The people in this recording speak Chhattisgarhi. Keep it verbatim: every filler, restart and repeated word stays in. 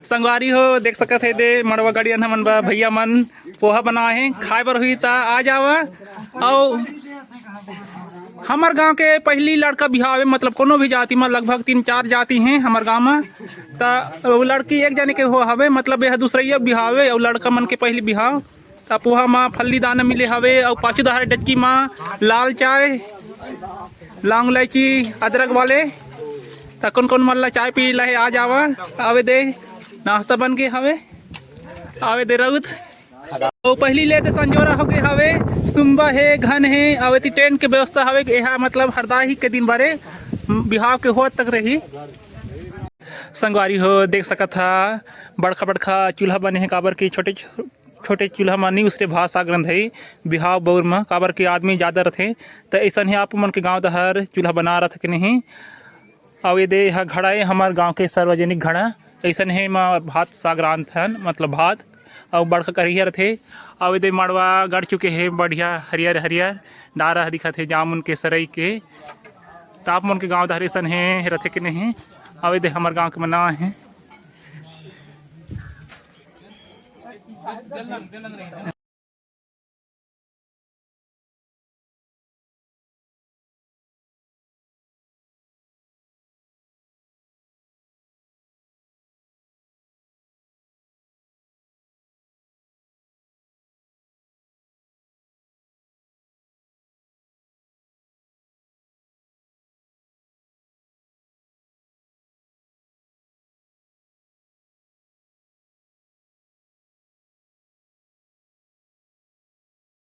संगवारी हो, देख सकत हे दे मड़वा गड़ियन हमन बर भैया मन पोहा बनाए हे, खाए बर हुई त आ जावा। अउ हमर गांव के पहली लड़का बिहाव हे, मतलब कोनो भी जाति म लगभग तीन चार जाति हे हमर गांव म। त वो लड़की एक जने के हो हवे, मतलब यह दूसरैया बिहाव हे अउ लड़का मन के पहली बिहाव। त पोहा म फल्ली दाना मिले हवे अउ पाछू डहार डेचकी म लाल चाय, लौंग इलायची, अदरक वाले। त कोन कोन मन ला चाय पी ला हे आ जावा। आवे दे, नाश्ता बन गे हवे। आवे दे रउत। अउ पहली ले दे संजोरा हो गे हवे, सुम्बा हे, घन हे, अउ एती टेंट के व्यवस्था हवे। एहा मतलब हरदाही के दिन बारे बिहाव के होत तक रही। संगवारी हो, देख सकत हा बड़खा बड़खा चूल्हा बने हे, काबर कि छोटे छोटे चूल्हा म नी उसरे भात साग रंधई बिहाव बउर म, काबर कि आदमी जादा रथे। त अइसन हे आप मन के गांव डहर चूल्हा बना रथे कि नहीं? अउ ये दे ह घड़ा ए, हमर गांव के सार्वजनिक घड़ा। अइसन हे म भात साग रांधथन, मतलब भात, अउ बड़खा करहिया रथे। अउ ये दे मड़वा गड़ चुके हे, बढ़िया हरियर हरियर डारा ह दिखत हे जामुन के सरई के। त आप मन के गांव डहर अइसन हे रथे कि नहीं? अउ ये दे हमर गांव के मना हे।